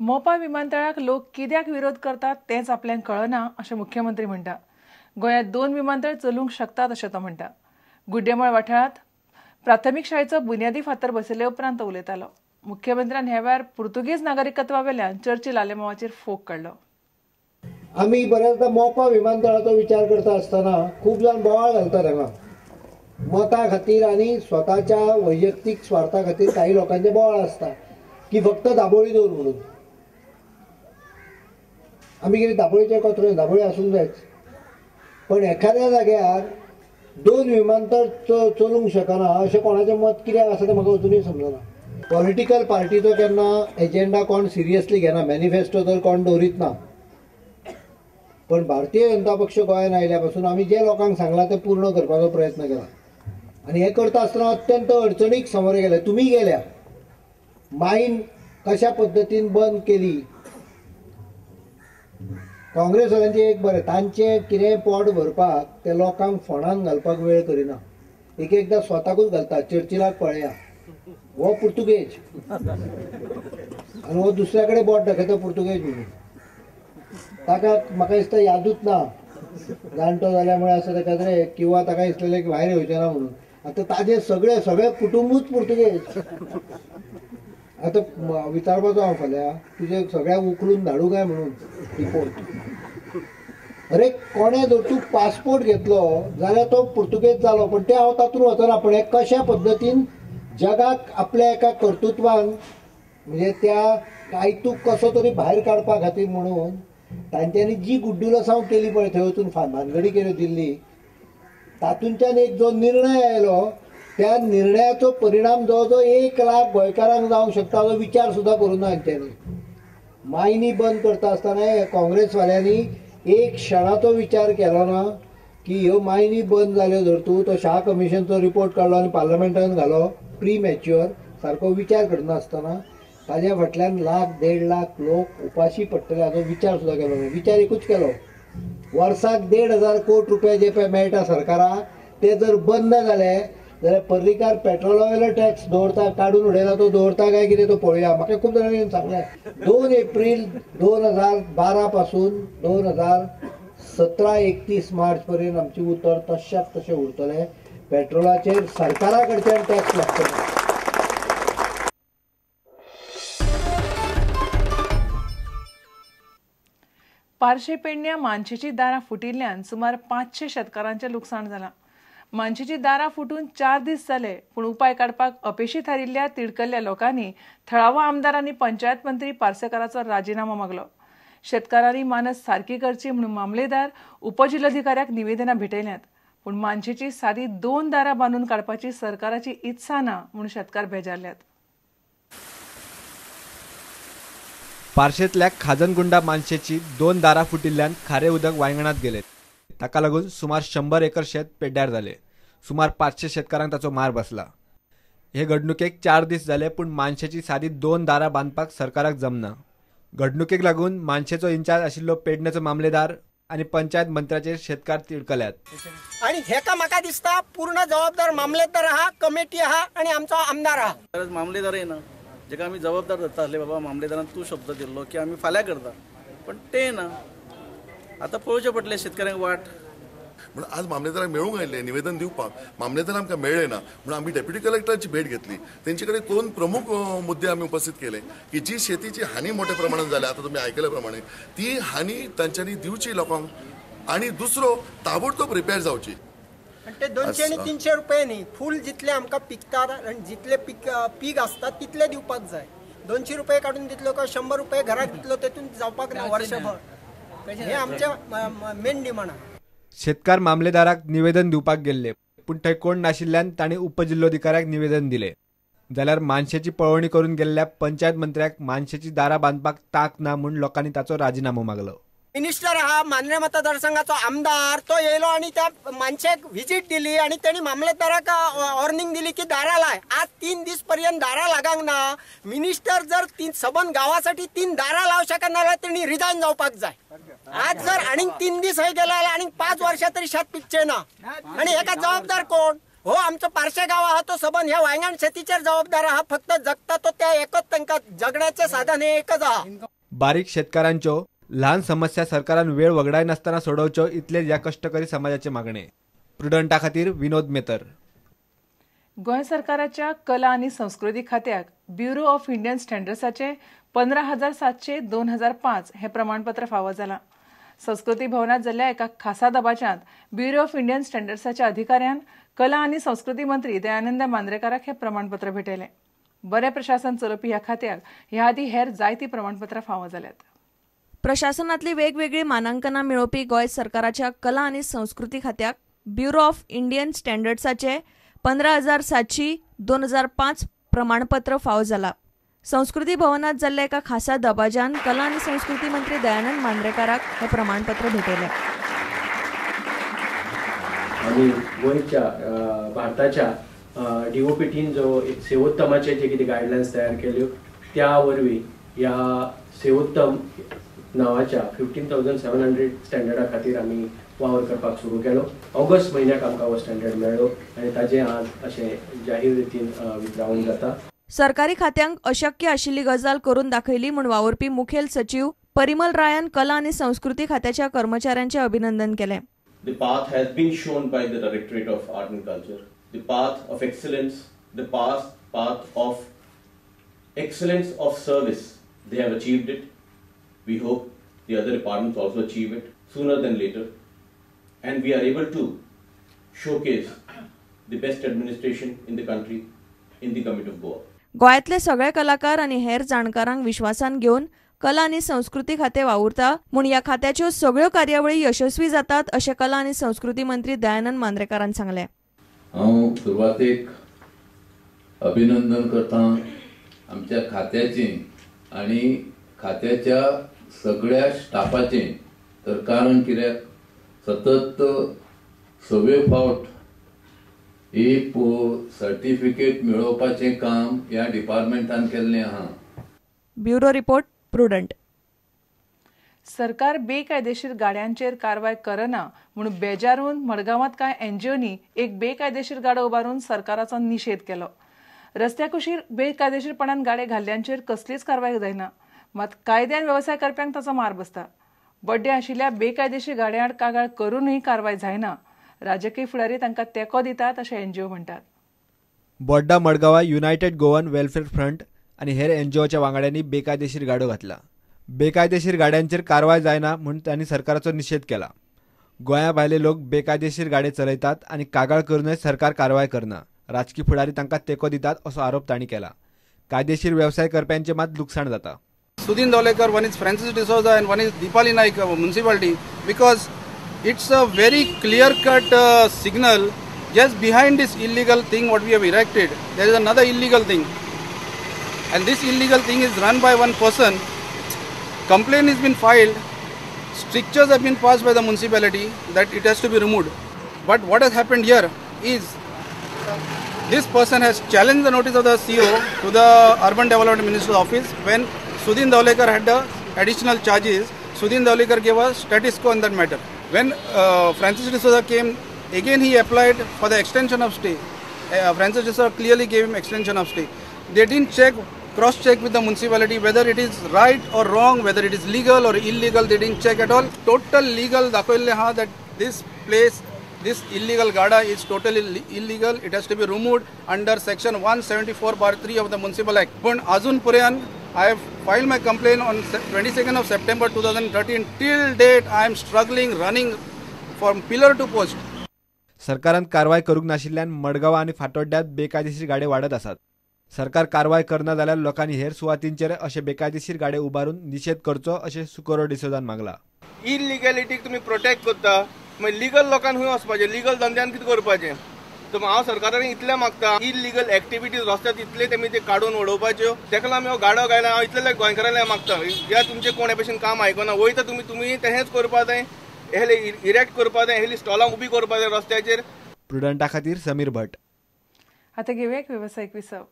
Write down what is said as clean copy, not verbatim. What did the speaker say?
मोपा विमानतळाक लोक कित्याक विरोध करतात तेंच आपल्याक कळना अशें मुख्यमंत्री म्हणटा. गोंयांत 2 विमानतळ चलूंक शकतात अशें तो म्हणटा. गुड्डेमळ वाठारांत प्राथमीक शाळेचो बुन्यादी फातर बसयले उपरांत तो उलयतालो. मुख्यमंत्र्यान ह्या वेळार पुर्तुगेज नागरिकत्वा वेल्यान चर्चिल आलेमावाचेर फोग काडलो. आमी बऱ्याचदा मोपा विमानतळाचो विचार करता आसतना खूब जाण बोवाळ घालतात हांगा मता खातीर आनी स्वताच्या वैयक्तीक स्वार्था खातीर काही लोकांचे बोवाळ आसता की फक्त दाबोळी दवर म्हणून. आमी कितें दाबोळीचे कचरो, दाबोळी आसूंक जायच, पण एखाद्या जाग्यार 2 विमानतळ चलूंक शकना अशें कोणाचें मत कित्याक आसा तें म्हाका अजुनूय समजना. पॉलिटिकल पार्टीचो केन्ना एजेंडा कोण सिरियसली घेना, मॅनिफेस्टो तर कोण दवरीत ना. पण भारतीय जनता पक्ष गोंयांत आयल्या पासून आमी जे लोकांक सांगलां तें पूर्ण करपाचो प्रयत्न केला आनी हें करता आसतना अत्यंत अडचणीक सामोरे गेले. तुमी गेल्या मायन कशा पद्दतीन बंद केली, काँग्रेसवाल्यांचें एक बरें, तांचें कितें पोट भरपाक ते लोकांक फोंडान घालपाक वेळ करिना, एक एकदां स्वताकूच घालता. चर्चिलाक पळया, हो पुर्तुगेज आनी हो दुसऱ्या कडेन बोट दाखयता पुर्तुगेज म्हणून. ताका म्हाका दिसता यादूच ना, जाणटो जाल्या मुळे आसा ताका रे, किंवा ताका दिसलेलें की भायर येवचें ना म्हणून. आतां ताजें सगळें सगळें कुटुंबूच पुर्तुगेज. आतां विचारपाचो हांव फाल्यां तुजें सगळ्यांक उखलून धाडूं काय म्हणून रिपोर्ट. अरे कोणें जर तूं पासपोर्ट घेतलो जाल्यार तो पुर्तुगेज जालो, पण तें हांव तातूंत वचना. पण हें कशा पद्दतीन जगाक आपल्या एका कर्तृत्वान म्हणजे त्या कायतूक कसो तरी भायर काडपा खातीर म्हणून तांच्यांनी जी गुड्डुलसांव केली पळय, थंय वचून भानगडी केल्यो दिल्ली, तातूंतल्यान एक जो निर्णय आयलो त्या निर्णयाचो परिणाम जवळ जवळ 1 लाख गोंयकारांक जावंक शकता असो विचार सुद्दां करूं ना हांच्यांनी. मायनी बंद करता आसतना काँग्रेसवाल्यांनी एक क्षणाचो विचार केलो ना की ह्यो मायनी बंद जाल्यो जर तूं तो शाह कमिशनचो रिपोर्ट काडलो आनी पार्लमेंटान घालो प्री मॅच्युअर, सारको विचार करनासतना ताज्या फाटल्यान 1 1.5 लाख लोक उपाशी पडटले हाचो विचार सुद्दां केलो ना. विचार एकूच केलो, वर्साक 1,500 कोटी रुपया जे पळय मेळटा सरकाराक ते जर बंद जाले जाल्यार पर्रीकार पेट्रोला वयलो टॅक्स दवरता, काडून उडयला तो दवरता काय कितें तो पळोवया. म्हाका खूब जाणांनी सांगलें 2 एप्रील 2012 पासून 2017 31 मार्च पर्यंत आमचें उतर तश्याक तशें उरतलें, पेट्रोलाचेर सरकारा कडच्यान टॅक्स लागतलो. पार्शे पेडण्या मानशेची दारां फुटिल्ल्यान सुमार 500 शेतकारांचें लुकसाण जालां. मानशेची दारां फुटून 4 दीस जाले, पूण उपाय काडपाक अपेशी थारिल्ल्या तिडकल्ल्या लोकांनी थळावो आमदार आनी पंचायत मंत्री पार्सेकाराचो राजिनामो मागलो. शेतकारांनी मानस सारकी करची म्हणून मामलेदार उपजिल्लोधिकाऱ्याक निवेदनां भेटयल्यांत, पूण मानशेची सादी 2 दारां बांदून काडपाची सरकाराची इत्सा ना म्हणून शेतकार बेजारल्यात. पार्शेंतल्या खाजनगुंडा मानशेची 2 दारां फुटिल्ल्यान खारें उदक वायंगणांत गेले. ताका लागून सुमार 100 एकर शेत पेड्ड्यार जालें. सुमार 500 शेतकारांक ताचो मार बसला. हे घडणुकेक 4 दीस जाले, पूण मानशेची सादी 2 दारां बांदपाक सरकाराक जमना. घडणुकेक लागून मानशेचो इन्चार्ज आशिल्लो पेडण्याचो मामलेदार आनी पंचायत मंत्र्याचेर शेतकार तिडकल्यात. आनी हेका म्हाका दिसता पूर्ण जबाबदार मामलेदार आहा, कमिटी आहा आनी आमचो आमदार आहा. मामलेदार येना जेका आमी जबाबदार धरता आसले, बाबा मामलेदारान तूं शब्द दिल्लो की आमी फाल्यां करता, पण ते ना. आतां पळोवचें पडलें शेतकऱ्यांक वाट. म्हणून आज मामलेदाराक मेळूंक आयिल्लें निवेदन दिवपाक, मामलेदार आमकां मेळ्ळें ना म्हणून आमी डेप्युटी कलेक्टराची भेट घेतली. तेंचे कडेन 2 प्रमुख मुद्दे आमी उपस्थित केले की जी शेतीची हानी मोठ्या प्रमाणात जाल्या, आतां तुमी आयकल्या प्रमाणे ती हानी तांच्यांनी दिवची लोकांक, आनी दुसरो ताबडतोब रिपेर जावची. ते 200 आनी 300 रुपये न्ही, फूल जितले आमकां पिकतात आनी जितले पीक आसता तितले दिवपाक जाय. 200 रुपये काडून दितलो काय 100 रुपये घरात दितलो तेतून जावपाक ना वर्षभर. हे आमच्या मेन डिमांड. शेतकार मामलेदाराक निवेदन दिवपाक गेल्ले, पूण थंय कोण नाशिल्ल्यान तांणी उपजिल्लोधिकाऱ्याक निवेदन दिले. जाल्यार मानशेची पळोवणी करून गेल्ल्या पंचायत मंत्र्याक मानशेची दारां बांदपाक तांक ना म्हूण लोकांनी ताचो राजिनामो मागलो. मिनिस्टर आहा, मांद्रे मतदारसंघाचो आमदार, तो येयलो आनी त्या मानशेक व्हिजीट दिली आनी तेणी मामलेदाराक वॉर्निंग दिली की दारां लाय. आज 3 दीस पर्यंत दारां लागांक ना. मिनिस्टर जर सबंद गांवासाठी 3 दारां लावंक शकना जाल्यार तेणी रिजायन जावपाक जाय. आज जर आनीक 3 दीस हय गेले जाल्यार आनीक 5 वर्सां तरी शेत पिकचें ना. आनी हेका जबाबदार कोण? हो आमचो पार्शे गांव आहा तो सबंद ह्या वायंगण शेतीचेर जबाबदार आहा. फक्त जगता तो त्या एकच, तांकां जगण्याचें साधन हें एकच आहा. बारीक शेतकारांच्यो ल्हान समस्या सरकारान वेळ वगडायनासतना सोडोवच्यो इतलेच ह्या कश्टकरी समाजाचे मागणे. प्रुडंटा खातीर विनोद मेतर. गोंय सरकाराच्या कला आनी संस्कृती खात्याक ब्युरो ऑफ इंडियन स्टँडर्ड्साचे 15,700/2005 हें प्रमाणपत्र फावो जालां. संस्कृती भवनांत जाल्ल्या एका खासा दबाज्यांत ब्युरो ऑफ इंडियन स्टँडर्ड्साच्या अधिकाऱ्यान कला आनी संस्कृती मंत्री दयानंद मांद्रेकाराक हें प्रमाणपत्र भेटयलें. बरें प्रशासन चलोवपी ह्या खात्याक ह्या आदीं हेर जायतीं प्रमाणपत्रां फावो जाल्यात. प्रशासनांतली वेगवेगळी मानांकनां मेळोवपी गोंय सरकाराच्या कला आनी संस्कृती खात्याक ब्युरो ऑफ इंडियन स्टँडर्ड्साचे 15,700/2005 प्रमाणपत्र फावो जाला. संस्कृती भवनात जाल्ल्या एका खासा दबाज्यान कला आनी संस्कृती मंत्री दयानंद मांद्रेकाराक हें प्रमाणपत्र भेटयलें. आमी गोंयच्या भारताच्या डीओपीटीन जो सेवोत्तमाचे जे कितें गायडलायन्स तयार केल्यो त्या वरवीं ह्या सेवोत्तम नांवाच्या 15,700 स्टँडर्डा खातीर आमी वावर करपाक सुरू केलो. ऑगस्ट म्हयन्याक आमकां हो स्टँडर्ड मेळ्ळो आनी ताजें आज अशें जाहीर रितीन वितरावण जाता. सरकारी खात्यांक अशक्य आशिल्ली गजाल करून दाखयली म्हूण वावुरपी मुखेल सचीव परिमल रायान कला आनी संस्कृती खात्याच्या कर्मचाऱ्यांचे अभिनंदन केलें. The path has been shown by the Directorate of Art and Culture. The path of excellence, the path of excellence of service. They have achieved it. We hope the other departments also achieve it sooner than later. And we are able to showcase the best administration in the country in the government of Goa. गोंयांतले सगळे कलाकार आनी हेर जाणकारांक विश्वासान घेवन कला आनी संस्कृती खातें वावुरता म्हूण ह्या खात्याच्यो सगळ्यो कार्यावळी यशस्वी जातात अशें कला आनी संस्कृती मंत्री दयानंद मांद्रेकारान सांगलें. हांव सुरवातेक अभिनंदन करता आमच्या खात्याचें आनी खात्याच्या सगळ्या स्टाफाचें. तर कारण कित्याक सतत सवे फावट एक सर्टिफिकेट मेळोवपाचें काम ह्या डिपार्टमेंटान केल्लें आहा. Bureau report, Prudent. सरकार बेकायदेशीर गाड्यांचेर कारवाय करना म्हूण बेजारून मडगांवांत कांय एनजीओनी एक बेकायदेशीर गाडो उबारून सरकाराचो निशेध केलो. रस्त्या कुशीर बेकायदेशीरपणान गाडे घाल्ल्यांचेर कसलीच कारवाय जायना, मात कायद्यान वेवसाय करप्यांक ताचो मार बसता. बड्डे आशिल्ल्या बेकायदेशीर गाड्यां आड कागाळ करूनय कारवाय जायना. राजकीय फुडारी तांकां तेंको दितात अशें एनजीओ म्हणटात. बोड्डा मडगांवां युनायटेड गोवन वेलफेअर फ्रंट आनी हेर एनजीओच्या वांगड्यांनी बेकायदेशीर गाडो घातला. बेकायदेशीर गाड्यांचेर कारवाय जायना म्हूण तांणी सरकाराचो निशेध केला. गोंया भायले लोक बेकायदेशीर गाडे चलयतात आनी कागाळ करूनय सरकार कारवाय करना. राजकी फुडारी तांकां तेंको दितात असो आरोप तांणी केला. कायदेशीर वेवसाय करप्यांचें मात लुकसाण जाता. Sudin Dhavalikar, one is Francis D'Souza and one is Deepali Naik municipality, because it's a very clear cut signal. Just behind this illegal thing what we have erected, there is another illegal thing, and this illegal thing is run by one person. Complaint has been filed, strictures have been passed by the municipality that it has to be removed. But what has happened here is this person has challenged the notice of the CO to the Urban Development Minister's office. When Sudin Dhavalikar had the additional charges, Sudin Dhavalikar gave a status quo on that matter. When Francis D'Souza came, again he applied for the extension of stay. Francis D'Souza clearly gave him extension of stay. They didn't check, cross-check with the municipality whether it is right or wrong, whether it is legal or illegal. They didn't check at all. Total legal दाखवल्लें आहा that this place, this illegal gada is totally illegal. It has to be removed under section 174/3 of the Municipal Act. पण अजून पर्यंत I have filed my complaint on 22nd of September 2013. Till date, I am struggling, running from pillar to post. सरकारान कारवाय करूंक नाशिल्ल्यान मडगांव आनी फातोड्ड्यांत बेकायदेशीर गाडे वाडत आसात. सरकार कारवाय करना जाल्यार लोकांनी हेर सुवातींचेर अशे बेकायदेशीर गाडे उबारून निशेध करचो अशें सुकोरो डिसोजान मागला. इलिगॅलिटीक तुमी प्रोटेक्ट करता, मागीर लिगल लोकांक खंय वचपाचें, लिगल धंद्यान कितें करपाचें? तर हांव सरकारान इतलें मागता, इलिगल एक्टिविटीज रस्त्यार इतले तेमी ते काडून उडोवपाच्यो. तेका लागून आमी हो गाडो घायला. हांव इतले गोंयकारांक मागता, या तुमचें कोण हे भशेन काम आयकना वयता, तुमी तुमी तेहेंच करपा जाय, हेले इरेक्ट करपा जाय, हेली स्टॉलां उबी करपा जाय रस्त्याचेर. प्रुडंटा खातीर समीर भट. आतां घेवया एक वेवसायीक विसव.